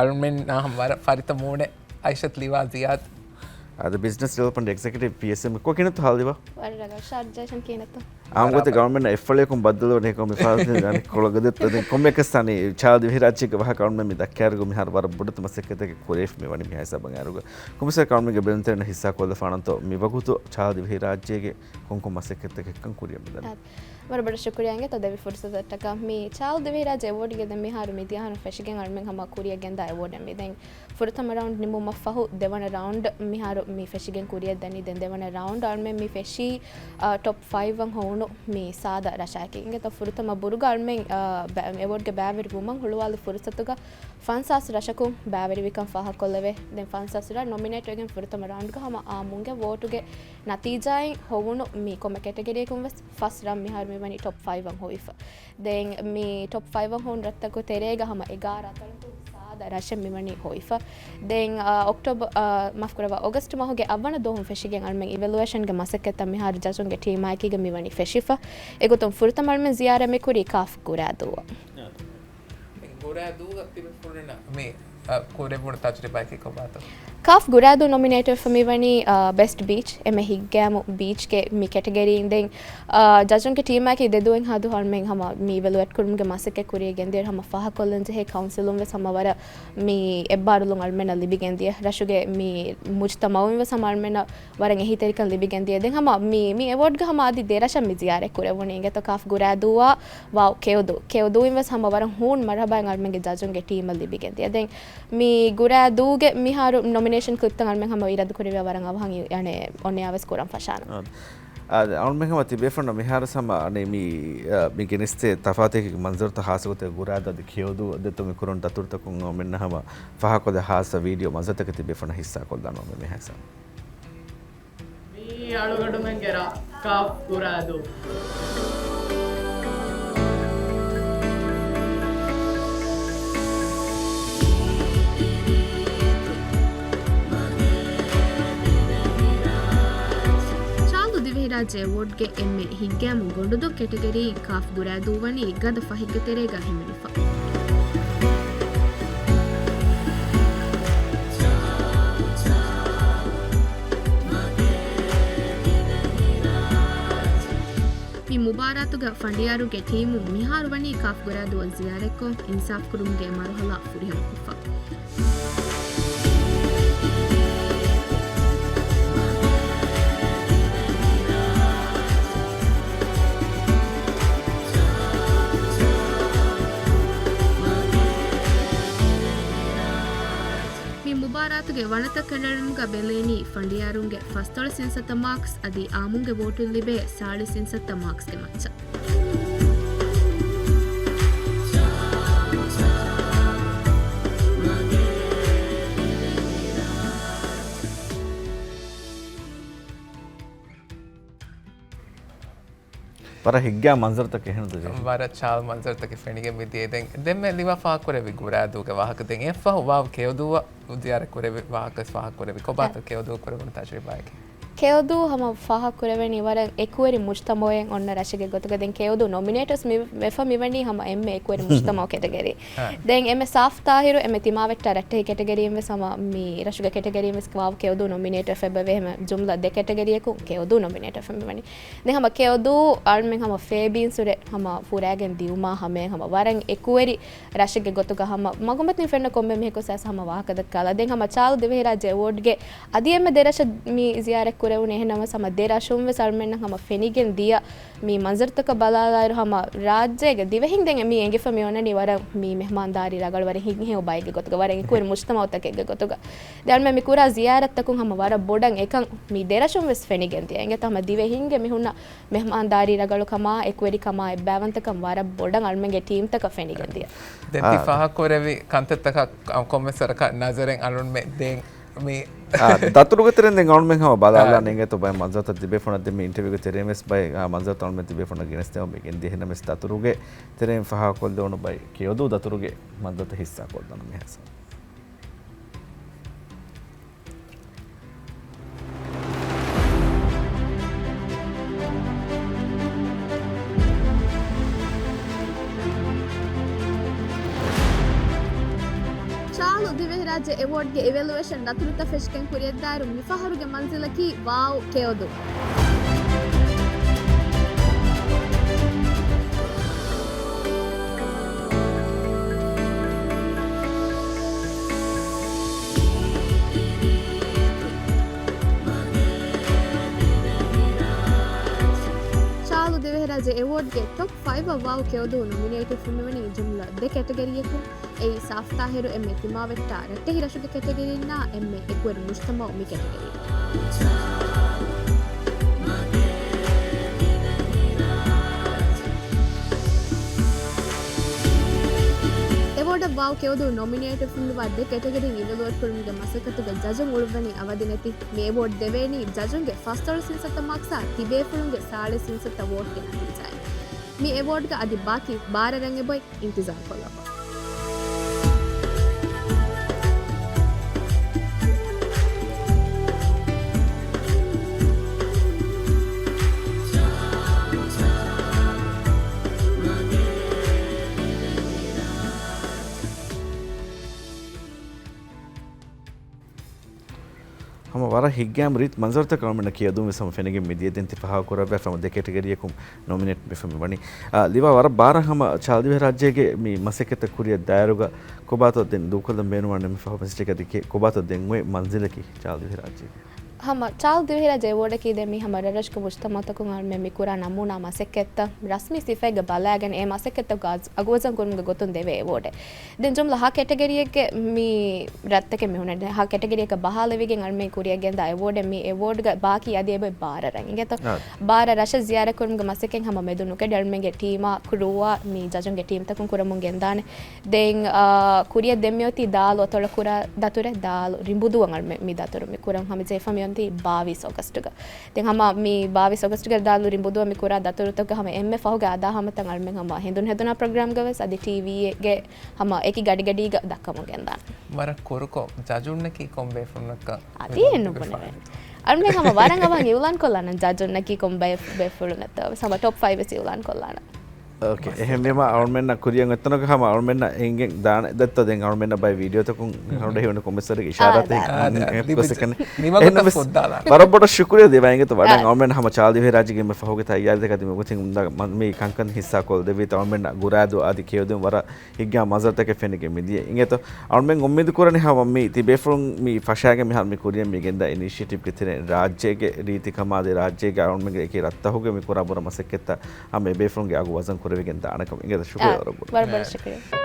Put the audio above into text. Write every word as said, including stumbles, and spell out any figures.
އަޅުމެންނާ ހަމަ ވަރަށް ފަރިތަ މޫނެއް އައިޝަތު ލިވާ ޒިޔާދު. އާދެ، ބިޒްނަސް ޑިވެލޮޕްމަންޓް އެގްޒެކެޓިވް ޕީއެސްއެމް ކޮ ކިނަތު ހާލިވާ؟ ވަރަށް ރަނގަޅު. ޝާރްޖާ ޝަން ކިހިނެއްތޯ؟ އާންމުގޮތެއް ގަވަރމެންޓް އެއްފަޅިޔަކުން ބައްދަލުވަނީ ކޮންމެ ފާސް ދެން އަނެއް ކޮޅަށް ގަދަ ދެން ކޮންމެއަކަސް އަނި ޗާލް ދިވެހިރާއްޖޭގެ ވާހަކަ އަޅުމެން މި ދައްކާއިރުގަ މިހާރު ވަރަށް ބޮޑެތި މަސައްކަތެއް ކުރެވިފަ މިވަނީ މި ހިސާބަށް އައިރުގަ. ކޮމިސަރ އަޅުމެންގެ ބެލުންތެރިންނަށް ހިއްސާ ކޮށްލަފާނަންތޯ މި ވަގުތު ޗާލް ދިވެހިރާއްޖޭގެ ކޮންކޮން މަސައްކަތްތަކެއްކަން ކުރިއަށް މިދަނީ. އާ، ވަރަށް ބޮޑަށް ޝުކުރިއްޔާ އިނގޭތޯ ދެއްވި ފުރުސަތަށްޓަކާ. މި ޗާލް ދިވެހިރާއްޖެ އެވޯޑްގެ ދެން މިހާރު މިދިޔަހަނު ފެށިގެން އަޅުމެން ހަމަ ކުރިއަށް ގެންދާ އެވޯޑެއް މި ދެން. ފުރަތަމަ ރައުންޑް ނިމުމަށްފަހު ދެވަނަ ރައުންޑް މިހާރު މި ފެށިގެން ކުރިއަށް ދަނީ. ދެން ދެވަނަ ރައުންޑް އަޅުމެން މި ފެށީ، އާ، ޓޮޕް ފައިވް އަށް ހޮވުނު މި ސާދަ ރަށާއެކީ. އިނގޭތޯ ފުރަތަމަ ބުރުގަ އަޅުމެން، އާ، ބަ-، އެވޯޑްގެ ބައިވެރި ވުމަށް ހުޅުވާލި ފުރުސަތުގަ ފަންސާސް ރަށަކުން ބައިވެރިވިކަން ފާހަގަކޮށްލެވޭ. ދެން ފަންސާސް ރަށް ނޮމިނޭޓް ވެގެން ފުރަތަމަ ރައުންޑްގަ ހަމަ އާއްމުންގެ ވޯޓުގެ ނަތީޖާއިން ހޮވުނު މި ކޮންމެ ކެޓަގަރީއަކުން ވެސް ފަސް ރަށް މިހާރު މިވަނީ ޓޮޕް ފައިވް އަށް ހޮވިފަ. ދެން މި ޓޮޕް ފައިވް އަށް ހޮވުނު ރަށްތަކު ތެރޭގަ ހަމަ އެގާރަ އަތޮޅަކުން ސާދަ ރަށެއް މިވަނީ ހޮވިފަ. ދެން، އާ، އޮކްޓޯބަ-، އާ، މާފް ކުރައްވާ، އޮގަސްޓް މަހުގެ އަށްވަނަ ދުވަހުން ފެށިގެން އަޅުމެން އިވެލުއޭޝަންގެ މަސައްކަތްތައް މިހާރު ޖަޖުންގެ ޓީމާއެކީގަ މިވަނީ ފެށިފަ. އެގޮތުން ފުރަތަމަ އަޅުމެން ޒިޔާރަތް މި ކުރީ ކާފް ގުރާދޫއަށް. ގުރާދޫގަ ތިބި ފުރިނަ މި، އަ، ކުރެވުނު ތަޖުރިބާއަކީ ކޮބާތޯ؟ ކާފް ގުރާދޫ ނޮމިނޭޓް ވެފަ މިވަނީ، އަ، ބެސްޓް ބީޗް، އެންމެ ހިތްގައިމު ބީޗްގެ މި ކެޓަގަރީން. ދެން، އަ، ޖަޖުންގެ ޓީމާއަކީ ދެ ދުވަހެއް ހަ ދުވަހު އަޅުމެން ހަމަ މި އިވެލުއޭޓް ކުރުމުގެ މަސައްކަތް ކުރިއަށް ގެންދިޔަ ހަމަ ފާހަގަކޮށްލަން ޖެހޭ ކައުންސިލުން ވެސް ހަމަ ވަރަށް މި އެއްބާރުލުން އަޅުމެންނަށް ލިބިގެންދިޔަ. ރަށުގެ މި މުޖްތަމައުން ވެސް ހަމަ އަޅުމެންނަށް ވަރަށް އެހީތެރިކަން ލިބިގެންދިޔަ. ދެން ހަމަ މި، މި އެވޯޑްގަ ހަމަ އަދި ދެ ރަށަށް މި ޒިޔާރަތް ކުރެވުނީ. އިނގޭތޯ ކާފް ގުރާދޫއާ ވާވް ކެޔޮދޫ. ކެޔޮދޫއިން ވެސް ހަމަ ވަރަށް ހޫން މަރުހަބާއެއް އަޅުމެންގެ ޖަޖުންގެ ޓީމަށް ލިބިގެންދިޔަ. ދެން މި ގުރާދޫގެ މިހާރު ނޮމިނޭޝަން ކްލިޕްތައް އަޅުމެން ހަމަ އިރާދަކުރެއްވިޔާ ވަރަށް އަވަހަށް އި-، އަނެއް އޮންނަޔާ ވެސް ކުރަން ފަށާނަން. އާ، އަޅުމެން ހަމަ ތިބޭފުޅުންނަށް މިހާރު ހަމަ އަނެއް މި، އާ، މި ގެނެސްދޭ ތަފާތު މަންޒަރުތައް ހާއްސަގޮތެއް ގުރާދޫ އަދި ކެޔޮދޫ ދެތޯ މި ކުރަން ދަތުރުތަކުން އަޅުމެން ހަމަ ފާހަގަކޮށްލާ ހާއްސަ ވީޑިއޯ މަންޒަރުތަކެއް ތިބޭފުޅުންނަށް ހިއްސާކޮށްލާނަން މި ހަސަން. މީ އަޅުގަނޑުމެންގެ ރަށް ކާފް ގުރާދޫ. ޗާލު ދިވެހިރާއްޖެ އެވޯޑްގެ އެންމެ ހިތްގައިމު ގޮނޑުދޮށް ކެޓަގަރީ ކާފް ގުރާދޫ ވަނީ ގަދަ ފަހެއްގެ ތެރޭގަ ހިމެނިފަ. މި މުބާރާތުގަ ފަނޑިޔާރުގެ ޓީމުން މިހާރު ވަނީ ކާފް ގުރާދޫއަށް ޒިޔާރަތްކޮށް، އިންސާފް ކުރުމުގެ މަރުހަލާ ފުރިހަމަކޮށްފަ. މި މުބާރާތުގެ ވަނަތައް ކަނޑައެޅުމުގަ ބެލޭނީ ފަނޑިޔާރުންގެ ފަސްދޮޅަސް އިންސައްތަ މާކްސް އަދި އާމުންގެ ވޯޓުން ލިބޭ ސާޅީސް އިންސައްތަ މާކްސްގެ މައްޗަށް. ވަރަށް ހިތްގައިމު މަންޒަރުތަކެއް އެހެން ދުޖެހި. ވަރަށް ޗާލު މަންޒަރުތަކެއް ފެނިގެން މިދިޔަ. ދެން ދެންމެ ލިވާ ފާހަގަކުރެއްވި ގުރާދޫގެ ވާހަކަ. ދެން އެއަށްފަހު ވާވް ކެޔޮދޫއަށް ޒިޔާރަތް ކުރެއްވި ވާހަކަ ވެސް ފާހަގަކުރެއްވި. ކޮބާތޯ ކެޔޮދޫ ކުރެވުނު ތަޖުރިބާއެކޭ؟ ކެޔޮދޫ ހަމަ ފާހަގަކުރެވެނީ ވަރަށް އެކުވެރި މުޖްތަމައެއް އޮންނަ ރަށެއްގެ ގޮތުގަ. ދެން ކެޔޮދޫ ނޮމިނޭޓް ވެފަ މިވަނީ ހަމަ އެންމެ އެކުވެރި މުޖްތަމައު ކެޓަގަރީ. އާ. ދެން އެންމެ ސާފް ތާހިރު އެންމެ ތިމާވެއްޓާ ރައްޓެހި ކެޓަގަރީން ވެސް ހަމަ މި ރަށުގެ ކެޓަގަރީން ވެސް ވާވް ކެޔޮދޫ ނޮމިނޭޓް ވެފަ އެބަވޭ. ހަމަ ޖުމްލަ ދެ ކެޓަގަރީއަކުން ކެޔޮދޫ ނޮމިނޭޓް ވެފަ މިވަނީ. ދެން ހަމަ ކެޔޮދޫ އަޅުމެން ހަމަ ފޭބީން ސުރެ ހަމަ ފުރާގެން ދިއުމާ ހަމައެއް ހަމަ ވަރަށް އެކުވެރި ރަށެއްގެ ގޮތުގަ ހަމަ މަގުމަތިން ފެންނަ ކޮންމެ މީހަކު ސާސް ހަމަ ވާހަކަ ދައްކާލާ. ދެން ހަމަ ޗާލު ދިވެހިރާއްޖެ އެވޯޑްގެ އަދި އެންމެ ދެ ރަށަށް މި ޒިޔާރަތް ކުރެވުނީ. އެހެންނަމަވެސް ހަމަ ދެ ރަށުން ވެސް އަޅުމެންނަށް ހަމަ ފެނިގެން ދިޔަ މި މަންޒަރުތަކަށް ބަލާލާއިރު ހަމަ ރާއްޖޭގެ ދިވެހިން ދެން މި އެނގިފަ މި އޮންނަނީ ވަރަށް މި މެހްމާންދާރީ ރަގަޅު ވަރަށް ހިތްހެޔޮ ބައެއްގެ ގޮތުގަ، ވަރަށް އެކުވެރި މުޖްތަމައުތަކެއްގެ ގޮތުގަ. ދެން އަޅުމެން މި ކުރާ ޒިޔާރަތްތަކުން ހަމަ ވަރަށް ބޮޑަށް އެކަން މި ދެ ރަށުން ވެސް ފެނިގެން ދިޔަ. އެނގޭތަ ހަމަ ދިވެހިންގެ މި ހުންނަ މެހްމާންދާރީ ރަގަޅުކަމާ، އެކުވެރިކަމާ، އެއްބައިވަންތަކަން ވަރަށް ބޮޑަށް އަޅުމެންގެ ޓީމްތަކަށް ފެނިގެން ދިޔަ. ދެން ތި އާ. ފާހަގަކުރެއްވި ކަންތައްތަކަށް ކޮންމެސް ވަރަކަށް ނަޒަރެއް އަޅުންމެ ދެން މި އާ، ދަތުރުގެ ތެރެއިން ދެން އަޅުމެން ހަމަ ބަލާލާނެ އާ. އިނގޭތޯ ބައެއް މަންޒަރުތައް ތިބޭފުޅުންނަށް ދެން މި އިންޓަވިއުގެ ތެރެއިން ވެސް ބައެއް، އާ، މަންޒަރުތައް އަޅުމެން ތިބޭފުޅުންނަށް ގެނެސްދެމުން މި ގެންދިޔަ. އެހެންނަމަވެސް ދަތުރުގެ ތެރެއިން ފާހަގަކޮށްލެވުނު ބައެއް ކެޔޮދޫ ދަތުރުގެ މަންޒަރުތައް ހިއްސާކޮށްލަން މިހާ ސަމަ. ޗާލު ދިވެހިރާއްޖެ އެވޯޑްގެ އިވެލުއޭޝަން ދަތުރުތައް ފެށިގެން ކުރިއަށްދާއިރު މިފަހަރުގެ މަންޒިލަކީ ވާވް ކެޔޮދުން. ޗާލު ދިވެހިރާއްޖެ އެވޯޑްގެ ޓޮޕް ފައިވަށް ވާވް ކެޔޮދުން ނޮމިނޭޓެއް ފެންނަނީ ޖުމްލަ ދެ ކެޓަގަރީއަކުން. އެއީ ސާފްތާހިރު އެންމެ ތިމާވެއްޓާ ރައްޓެހި ރަށުގެ ކެޓަގަރީންނާ އެންމެ އެކުވެރި މުޖްތަމަޢު މި ކެޓަގަރީ. އެވޯޑަށް ވާވް ކެޔޮދުން ނޮމިނޭޓެއް ފެންނަވާ ދެ ކެޓަގަރީން އިވެލުއޭޓް ކުރުމުގެ މަސައްކަތުގެ ޖަޖުން އުޅުއްވަނީ އަވަދިނެތި. މި އެވޯޑް ދެވޭނީ ޖަޖުންގެ ފަސްދޮޅަސް ހިންސައްތަ މާކްސާ ތިބޭފުޅުންގެ ސާޅީސް ހިންސައްތަ ވޯޓްގެ ނަތީޖާއިން. މި އެވޯޑްގަ އަދި ބާކީ ބާރަ ރަން އެބައޮތް އިންތިޒާރުކޮށްލައްވާ. ހަމަ ވަރަށް ހިތްގައިމު ރީތި މަންޒަރުތަކަށް އަޅުމެންނަށް ކިޔަދުން ވެސް ހަމަ ފެނިގެން މިދިޔަ. ދެން ތި ފާހަގަކުރައްވާފަ ހަމަ ދެ ކެޓަގަރީއަކުން ނޮމިނޭޓް ވެފަ މިވަނީ. އާ، ލިވާ ވަރަށް ބާރަށް ހަމަ ޗާލު ދިވެހިރާއްޖޭގެ މި މަސައްކަތްތައް ކުރިއަށް ދާއިރުގަ ކޮބާތޯ ދެން ދޫކޮށްލަން ބޭނުންވާނެ މި ފަހު މެސެޖެއް އަދި ކޮބާތޯ ދެން އޮތް މަންޒިލަކީ ޗާލު ދިވެހިރާއްޖޭގެ؟ ހަމަ ޗާލު ދިވެހިރާއްޖެ އެވޯޑަކީ ދެން މި ހަމަ ރަށްރަށުގެ މުޖްތަމަޢުތަކުން އަޅުމެން މި ކުރާ ނަމޫނާ މަސައްކަތްތައް ރަސްމީ ސިފައެއްގަ ބަލާގެން އެ މަސައްކަތްތަކުގެ އަގު-، އަގުވަޒަން ކުރުމުގެ ގޮތުން ދެވޭ އެވޯޑެއް. ދެން ޖުމްލަ ހަ ކެޓަގަރީއެއްގެ މި ރަށްތަކެއް މި ހުންނަނީ. ހަ ކެޓަގަރީއަކަށް ބަހާލެވިގެން އަޅުމެން ކުރިއަށް ގެންދާ އެވޯޑެއް. މި އެވޯޑްގަ ބާކީ އަދި އެބައޮތް ބާރަ ރަން. އިނގޭތޯ؟ އާ. ބާރަ ރަށެއް ޒިޔާރަތް ކުރުމުގެ މަސައްކަތް ހަމަ މެދު ނުކެޑި އަޅުމެންގެ ޓީމާ ކްރޫއާ މި ޖަޖުންގެ ޓީމްތަކުން ކުރަމުން ގެންދާނެ. ދެން، އާ، ކުރިއަށް ދެން މިއޮތީ ދާލު އަތޮޅަށް ކުރާ ދަތުރެއް، ދާލު ރިނބުދުވަން އަޅުމެން މި ދަތުރު މި ކުރަން ހަމަޖެހިފަ މިއޮތީ ބާވީސް އޮގަސްޓުގަ. ދެން ހަމަ މި ބާވީސް އޮގަސްޓްގެ ދާލު ރިނބުދުވަން މި ކުރާ ދަތުރުތަކުގަ ހަމަ އެންމެ ފަހުގެ އަދާ ހަމަތައް އަޅުމެން ހަމަ ހެނދުނު ހެދުނާ ޕްރޮގްރާމްގަ ވެސް އަދި ޓީވީގެ ހަމަ އެކި ގަޑިގަޑީގަ ދައްކަމުން ގެންދާނެ. ވަރަށް ކުރުކޮށް ޖަޖުންނަކީ ކޮން ބޭފުޅުންނަކަށް އަދި އެއް ނުބުނެވޭ. އަޅުމެން ހަމަ ވަރަށް އަވަހަށް އިއުލާން ކޮށްލާނަން ޖަޖުންނަކީ ކޮން ބޭފުޅުންނަށްތޯ ވެސް. ހަމަ ޓޮޕް ފައިވް ވެސް އިއުލާން ކޮށްލާނަން. އޯކޭ. އެހެންވީމަ އަޅުމެންނަށް ކުރިއަށް އޮތްތަނުގަ ހަމަ އަޅުމެންނަށް އެނގެން ދާނެ ދެއްތޯ ދެން އަޅުމެންނަށް ބައެއް ވީޑިއޯތަކުން ހަރުޑެހި އޮންނަ ކޮމެސްވަރެގެ އާ، އިޝާރާތެއް ދާ. އާ، ދާ. އެއް ދިމަގަ ކޮސެކަން. ދިމަގަ އެހެންނަމަސް ފޮއްދާލާ. ވަރަށް ބޮޑަށް ޝުކުރިޔާ ދިވާ އިނގޭތޯ ވަޑަން އާ. އަޅުމެން ހަމަ ޗާލު ދިވެހިރާއްޖޭގެ މި ފަހުގެ ތައްޔާރީތަކަށް ދިމަގޮތިން އުނދަ މަ-، މި ކަންކަން ހިއްސާ ކޮށްދެއްވީތޯ އަޅުމެންނަށް ގުރާދޫ އަދި ކެޔޮދުން ވަރަށް ހިތްގައިމު މަންޒަރުތަކެއް ފެނިގެން މިދިޔަ އިނގޭތޯ. އަޅުމެން އުއްމީދު ކުރަނީ ހަމަ މި ތިބޭފުޅުން މި ފަށާގެން މިހާރު މި ކުރިއަށް މި ގެންދާ އިނިޝިއޭޓިވްގެ ތެރެއިން ރާއްޖޭގެ ރީތިކަމާ އަދި ރާއްޖޭގެ އަޅުމެންގެ އެކި ރަށްތަކުގެ މި ކުރާ ބުރަ މަސައްކަތްތައް ހަމަ އެބޭފުޅުންގެ އަގު ވަޒަން ކުރެވިގެން ދާނެކަމަށް އިނގޭތޯ. ޝުކުރިޔާ އާ، ވަރަށް ބޮޑަށް. ވަރަށް ބޮޑަށް ޝުކުރިޔާ.